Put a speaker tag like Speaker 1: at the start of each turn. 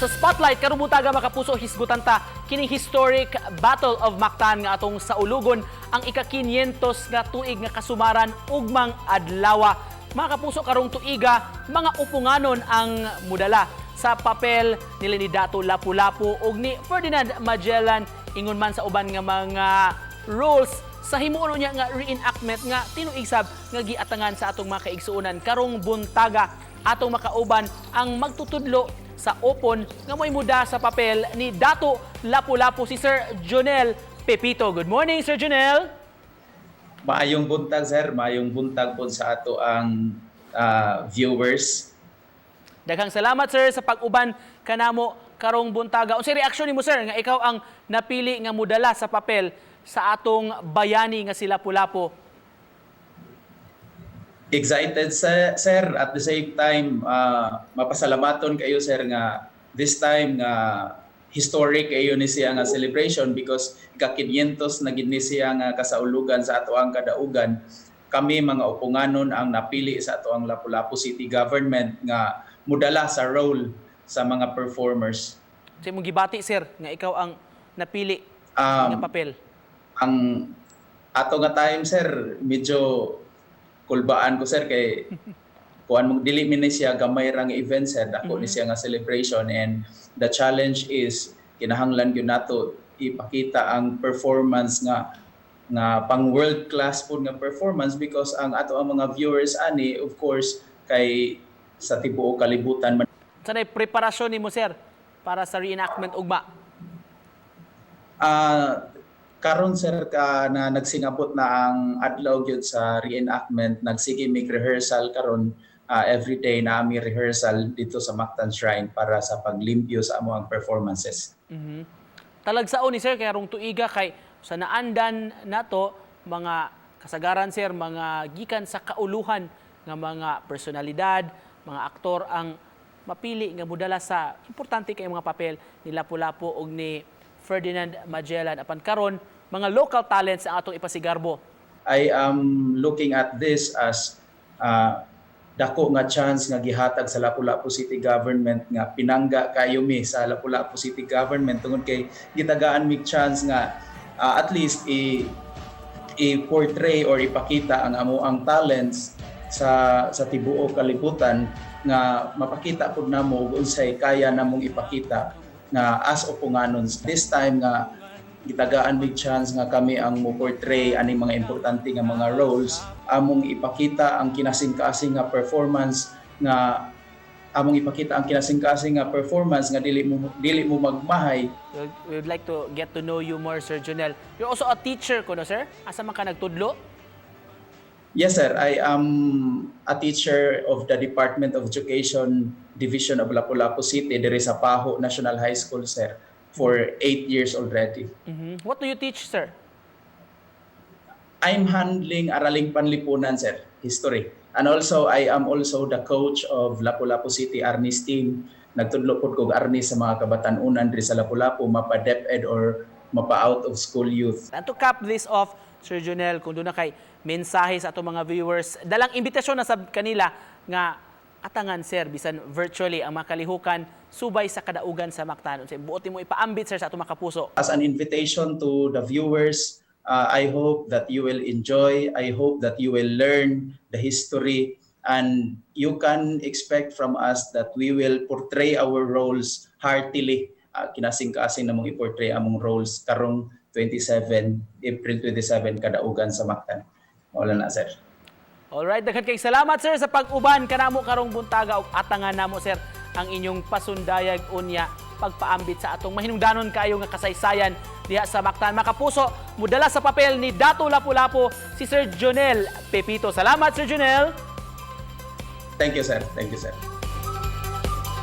Speaker 1: Sa spotlight karong buntaga, mga kapuso, hisgutan ta kining historic Battle of Mactan nga atong saulugon ang ika-500 nga tuig nga kasumaran ugmang adlawa. Mga kapuso, karong tuiga mga uponganon ang mudala sa papel nila ni Datu Lapu-Lapu ug ni Ferdinand Magellan, ingon man sa uban nga mga roles sa himuon niya nga reenactment nga tinuig sab nga giatangan sa atong mga kaigsuonan. Karong buntaga, atong makauban ang magtutudlo sa opon nga mo'y muda sa papel ni Datu Lapu-Lapu, si Sir Jonel Pepito. Good morning, Sir Jonel.
Speaker 2: Maayong buntag, sir, maayong buntag po sa ato ang viewers.
Speaker 1: Daghang salamat, sir, sa pag-uban kanamo karong buntaga. Unsay reaksyon nimo, sir, nga ikaw ang napili nga mudala sa papel sa atong bayani nga si Lapu-Lapu?
Speaker 2: Excited sir, at the same time mapasalamaton kayo, sir, nga this time nga historic kayo ni siya nga celebration because ika-500 na gid ni siya nga kasaulugan sa ato ang kadaugan. Kami mga uponganon ang napili sa ato ang Lapu-Lapu City Government nga mudala sa role sa mga performers.
Speaker 1: Sa imong gibati, sir, nga ikaw ang napili nga papel?
Speaker 2: Ang ato nga time, sir, medyo kulbaan ko, sir, kay kuan mong dili mi ni siya gamay ra nga event, sir, dako ni siya nga celebration and the challenge is kinahanglan gyud nato ipakita ang performance nga nga pang world class pud nga performance because ang ato ang mga viewers ani, of course, kay sa tibuok kalibutan man.
Speaker 1: Unsa preparasyon nimo, sir, para sa reenactment ugma?
Speaker 2: Karon, sir, ka na nagsingabot na ang adlaw gyud sa reenactment, nagsige mig rehearsal karon, every day na ami rehearsal dito sa Mactan Shrine para sa paglimpyo sa among performances.
Speaker 1: Talagsaon ni, sir, kay karong tuiga kay sa naandan nato mga kasagaran, sir, mga gikan sa kauluhan nga mga personalidad, mga aktor ang mapili nga modala sa importante kay mga papel ni Lapu-Lapu ug ni Ferdinand Magellan. Apan karon mga local talents ang atong ipasigarbo.
Speaker 2: I am looking at this as dako nga chance nga gihatag sa Lapu-Lapu City Government nga pinangga kayo mi sa Lapu-Lapu City Government tungod kay gitagaan mig chance nga at least i i-portray or ipakita ang amo ang talents sa tibuok kalibutan nga mapakita pud namo ug unsay kaya namong ipakita nga as uponganon this time nga gitagaan mig chance nga kami ang mo portray aning mga importante nga mga roles. Among ipakita ang kinasing-kasing nga performance nga among ipakita ang kinasing-kasing nga performance nga dili mo magmahay.
Speaker 1: We would like to get to know you more, Sir Jonel. You're also a teacher kuno, sir? Asa man ka nagtudlo?
Speaker 2: Yes, sir. I am a teacher of the Department of Education Division of Lapu-Lapu City diri sa Pajo National High School, sir, for 8 years already.
Speaker 1: What do you teach, sir?
Speaker 2: I'm handling Araling Panlipunan, sir, history. And also, I am also the coach of Lapu-Lapu City Arnis team. Nagtudlo pod kog Arnis sa mga kabatan-unan diri sa Lapu-Lapu, mapa DepEd or mapa out of school youth.
Speaker 1: And to cap this off, Sir Jonel, kung duna kay mensahe sa atong mga viewers, dalang imbitasyon na sa kanila nga atangan, sir, bisan virtually ang mga kalihukan subay sa kadaugan sa Mactan. Unsay buot mo ipaambit, sir, sa atong mga kapuso?
Speaker 2: As an invitation to the viewers, I hope that you will enjoy. I hope that you will learn the history and you can expect from us that we will portray our roles heartily. Kinasing-kasing namong i-portray among roles karong 27, April 27, kadaugan sa Mactan. Wala na, sir.
Speaker 1: Alright, daghan kay salamat, sir, sa pag-uban kanamo karong buntaga ug atangan namo, sir, ang inyong pasundayag unya pagpaambit sa atong mahinungdanon kaayo nga kasaysayan diha sa Mactan. Makapuso, mudala sa papel ni Datu Lapu-Lapu si Sir Jonel Pepito. Salamat, Sir Jonel.
Speaker 2: Thank you, sir. Thank you, sir.